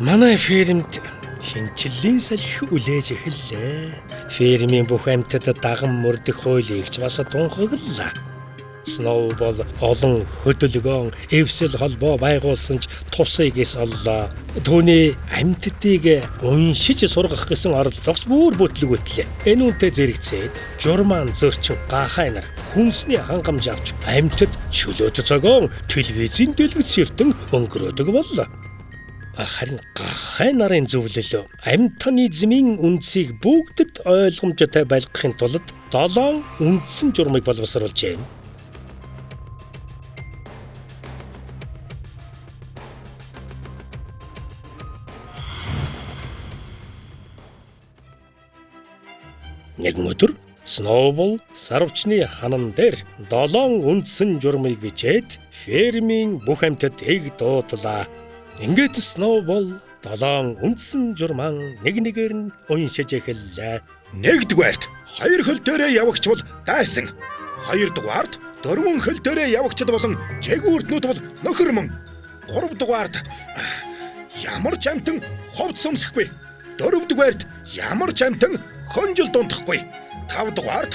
Манай фермд шинэчлэлийн салхи үлээж эхэллээ. Фермийн бүх амьтад даган мөрдөх хуулийг ч бас тунхаглалаа. Сноубол олон хөдөлгөөн, эвсэл холбоо байгуулсан ч тусыг эс оллоо. Түүний амьтдыг уншиж сургах гэсэн оролдлого ч бүр бүтлгүүтлээ. Энэ үнтэй зэрэгцээд журмаан зөрчин гахай нар хүнсний хангамж авч амьтад чөлөөт зогоон телевизийн дэлгэц шилтэн өнгөрөөдөг боллоо. Харин гахай нарын зөвлөл амьтанизмын үндсийг бүгдэд ойлгомжтой байлгахын тулд 7 үндсэн журмыг боловсруулжээ. Нэгэн өдөр Сноубол сарвчны ханан дээр 7 үндсэн журмыг бичээд фермийн бүх амьтадыг дуудлаа. Ингээд Сноубол 7 үндсэн журман нэг нэгээр нь уншиж эхэллээ. Нэгдүгээрт хоёр хөл дээрээ явагч бол дайсан. Хоёрдугаарт дөрвөн хөл дээрээ явагчд болон чэгүүртнүүд бол нөхөр мөн. Гуравдугаарт ямар ч амьтан ховц өмсөхгүй. Дөрөвдүгээрт ямар ч амьтан хөнжил дунтахгүй. Тавдугаарт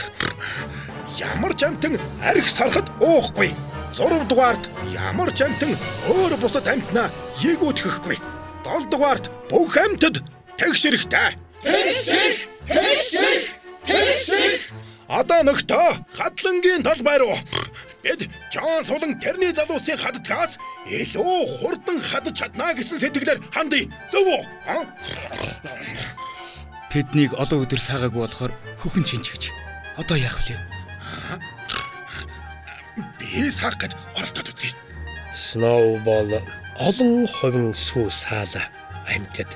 ямар ч амьтан арх сархад уухгүй. Зурвдугаарт ямар ч амьтан өөр бусад амьтнаа егүүтгэхгүй. Долдугаарт бүх амьтад тэгшэрхтэй. Тэгшэрх! Тэгшэрх! Тэгшэрх! Одоо нөхдөө хадлангийн талбай руу. Бид Джон сулан тэрний залуусын хаддгаас илүү хурдан хадаж чаднаа гэсэн сэтгэлээр хандъя. Зөв үү? Тэднийг олон өдөр саагаагүй болохоор хөхөн чинчгэж. Одоо яах вэ? Би саах гэж оролдоод үзье. Сноубол олон хувин сүү саалаа. Амьтад.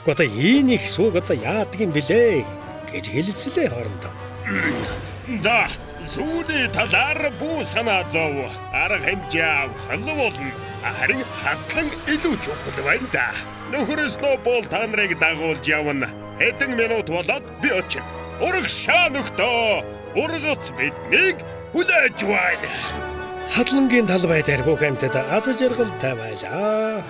Гэхдээ одоо энэ их сүүг одоо яадаг юм бэлээ гэж хэлцлээ хоорондоо. Да, сүүний талаар бүү санаа зов. Арга хэмжээ авах нь болно. Харин хадлан илүү чухал байна да. Нөхөр Сноубол та нарыг дагуулж явна. Хэдэн минут болоод би очино. Урагшаа нөхдөө. Ургац биднийг хүлээж байна. Хадлангийн талбай дээр бүх амьтад аз жаргалтай байлаа.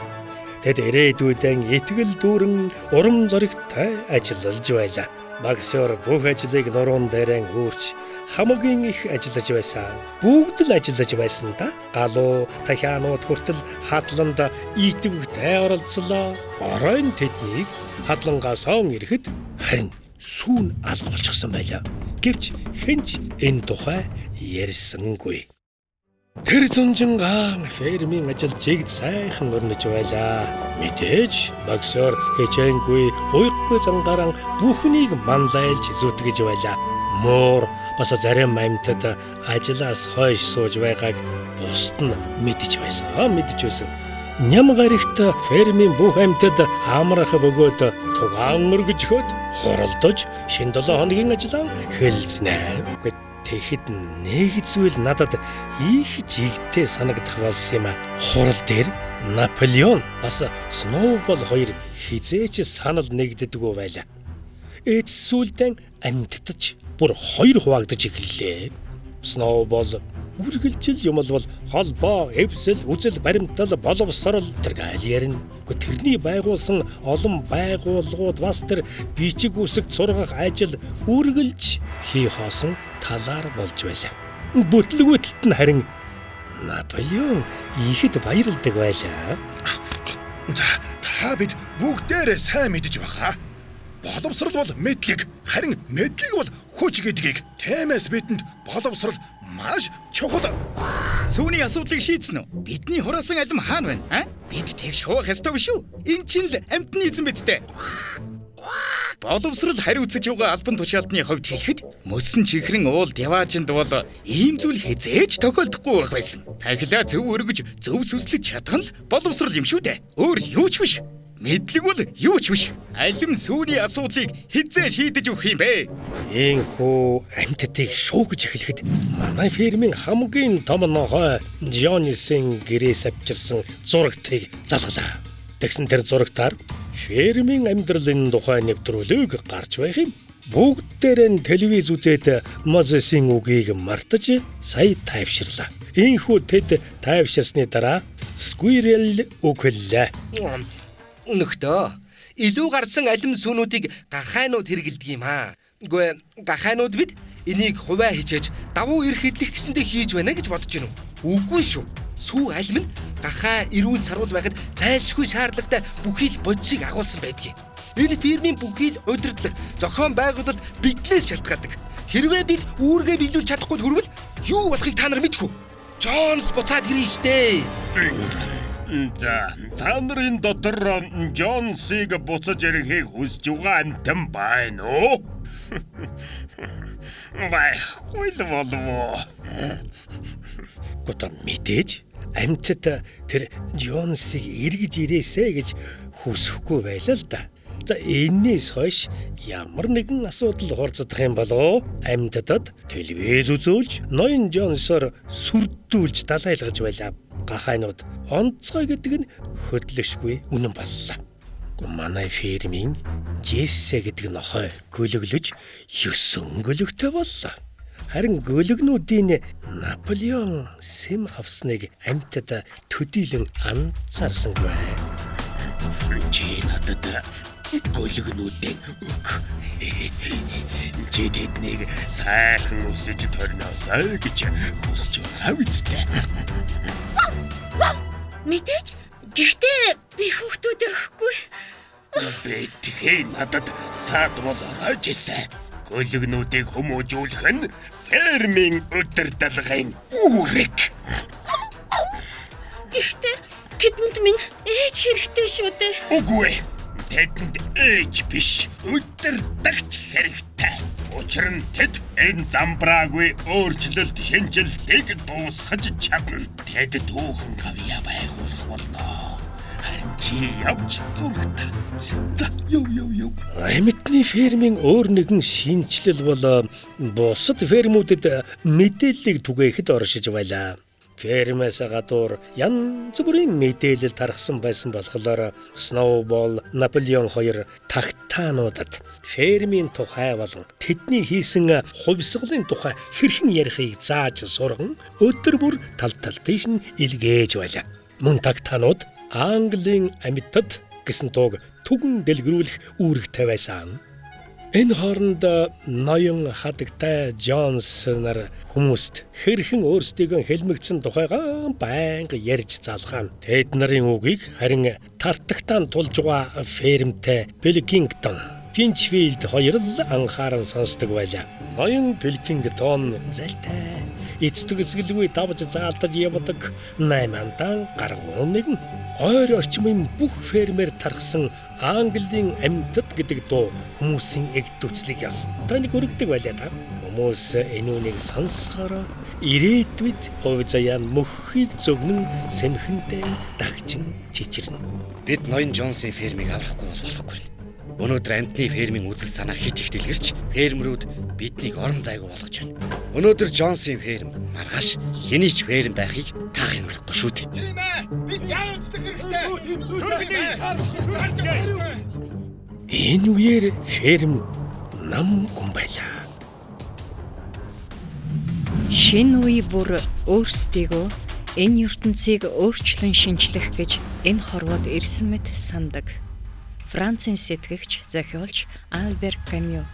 Тэд ирээдүйдэн итгэл дүүрэн урам зоригтой ажиллаж байлаа. Багсөр бүх ажлыг нуруунд дээрэн үүрч хамгийн их ажиллаж байсан. Бүгд л ажиллаж байсан да. Галуу, тахианууд хүртэл хадланд итгэвтэй оролцлоо. Оройн тэднийг хадлангаас он ирэхэд харин сүүн алга болчихсон байлаа. Гэвч хэн ч энэ тухай ярьсангүй. Тэр зунжингаан фермийн ажил жигд сайхан өрнөж байлаа. Мэдээж багсоор хичээнгүй, уйггүй зангаран бүхнийг манлайлж зүтгэж байлаа. Муур бас зарим амьтад ажлаас хойш сууж байгааг бусд нь мэдэж байсан. Мэдэж байсан. Ням гарагт фермийн бүх амьтад амрах бөгөөд тугаан өргөжхөд хуралдаж шинэ 7 хоногийн ажлаа хэлзнэ. Тэгэхэд нэг зүйл надад их жигтэй санагдах болсон юм а. Хурал дээр Наполеон бас Сноубол хоёр хизээч санал нэгддэггүй байлаа. Эцэс сүүлдэн амьтдаж бүр хоёр хуваагдаж эхэллээ. Сноубол үргэлжил юм бол холбоо, эвсэл, үзэл баримтал, боловсрол тэр гайл ярина. Гэхдээ тэрний байгуулсан олон байгууллагууд бас тэр бичиг үсэгт сургах ажил үргэлж хий хоосон талаар болж байлаа. Бүтлгүүтэлт нь харин Наполеон ихэд баярлдаг байлаа. За, та бид бүгдээрээ сайн мэдэж байхаа. Боловсрал бол мэдлэг, харин мэдлэг бол хүч гэдгийг. Тиймээс бидэнд боловсрал маш чухал. Сүүний асуудлыг шийдсэн үү? Бидний хураасан алим хаана байна? А? Бид тэгш хуваах ёстой биш үү? Эн чинь л амьтны эзэн биз дээ. Боловсрал хариуцаж байгаа албан тушаалтны хувьд хэлэхэд мөсөн чихрэн уулд яваажинд бол ийм зүйл хизээж тохиолдохгүй байх байсан. Тахилаа зөв өргөж, зөв сүслэж чадах нь л боловсрал юм шүү дээ. Өөр юу ч биш. Мэдлэг бол юу ч биш. Алим сүүний асуудлыг хизээ шийдэж өгөх юм бэ? Ийхүү амьтдыг шүүгэж эхлэхэд манай фермийн хамгийн том нохой Джонсын гэрээс авчирсан зурагтыг залгалаа. Тэгсэн тэр зурагтаар фермийн амьдралын тухай нэвтрүүлэг гарч байх юм. Бүгдээрээ нь телевиз үзээд Мозесийн үгийг мартаж сая тайвширлаа. Ийхүү тэд тайвширсны дараа Squirrel үгэлээ. Нөхдөө илүү гарсан алим сүүнүүдийг гахайнууд хэрэгэлдэг юм аа. Үгүй гахайнууд бид энийг хувиа хичээж давуу эрх эдлэх гэсэндээ хийж байна гэж бодож гинүү. Үгүй шүү. Сүү алим нь гахай эрүүл саруул байхад зайлшгүй шаардлагатай бүхий л бодисыг агуулсан байдгийг. Энэ фирмийн бүхий л удирдлага, зохион байгуулалт биднээс шалтгаалдаг. Хэрвээ бид үүргээ биелүүлж чадахгүй төрвөл юу болохыг та нар мэдэх үү? Джонс буцаад ирнэ штэ. За, та нарын дотор Джонсыг буцаж ирэхийг хүсэж байгаа амьтан байна уу? Байхгүй л болов уу? Гото мэдээж амьтад тэр Джонсыг эргэж ирээсэ гэж хүсэхгүй байлаа л да. За энээс хойш ямар нэгэн асуудал хурцдах юм болов амьтадад телевиз үзүүлж ноён Джонсоор сүрдүүлж далайлгаж байлаа. Гахайнууд онцгой гэдэг нь хөдлөшгүй үнэн боллоо. Манай фермийн Жессе гэдэг нохой гөлөглөж 9 гөлөгтэй боллоо. Харин гөлөгнүүдийн Наполеон сэм авсныг амьтад төдийлөн анзаарсангүй. Чи надад гөлөгнүүдээ өг. Чи тэднийг сайхан өсөж торноосой гэж хүсэж байгаа үсттэй. Мэдээж. Гэхдээ би хүүхдүүдээ өгөхгүй. Бэтхээ надад саад болоорой жисэ. Гөлөгнүүдийг хүмүүжүүлэх нь фермийн удирдлагын үүрэг. Гэхдээ тэдэнд минь ээж хэрэгтэй шүү дээ. Үгүй ээ. Тэдэнд ээж биш, удирдагч хэрэгтэй. Учир нь тэд энэ замбраагүй өөрчлөлт шинжилтийг дуусгаж чадна. Тэд түүхэн гавьяа байгуулах болно. Харин чи явж зурагта. За, яв яв яв. Амьтны фермийн өөр нэгэн шинэчлэл бол бусад фермүүдэд мэдээллийг түгээхэд оршиж байлаа. Фермээс гадуур янз бүрийн мэдээлэл тархсан байсан болохоор Snowball, Наполеон хоёр тагтаануудад фермийн тухай болон тэдний хийсэн хувьсгалын тухай хэрхэн ярихыг зааж сурган өдөр бүр тал тал тийш нь илгээж байлаа. Мөн тагтаанууд Английн амьтад гэсэн дууг түгэн дэлгэрүүлэх үүрэгтэй байсан. Энэ хооронд ноён хадагтай Джонс нар хүмүүст хэрхэн өөрсдийгөө хэлмэгдсэн тухайгаа байнга ярьж залгаана. Тэд нарын үгийг харин тартагтаан тулж байгаа фермтэй Пилкингтон, Финчфилд хоёр л анхааран сонсдог байлаа. Ноён Пилкингтон залтай эц төгсгөлгүй давж заалтаж явдаг 8-дан гаргуу нэгэн ойр орчмын бүх фермер тархсан Английн амьтад гэдэг дуу хүмүүсийн эгдүүцлийг ёстой нэг өргөдөг байлаа да. Хүмүүс энэ үнийг сонсохоор ирээдүйд хувь заяа мөхийг зөгнөн сэмхэндээ дагжин чичирнэ. Бид ноён Джонсын фермийг аврахгүй бол болохгүй. Өнөөдөр амьтны фермийн үзэл санаа хит их дэлгэрч фермерүүд биднийг орон зайгүй болгож байна. Өнөөдөр Джонсын ферм маргааш хэний ч ферм байхыг таахын аргагүй шүү дээ. Тийм ээ. Бид яамцлах хэрэгтэй. Энэ үеэр ферм нам гүн байлаа. Шинэ үе бүр өөрсдийгөө энэ ертөнцийг өөрчлөн шинчлэх гэж энэ хорвоод ирсэн мэт сандаг. Францын сэтгэгч, зохиолч Альбер Камю.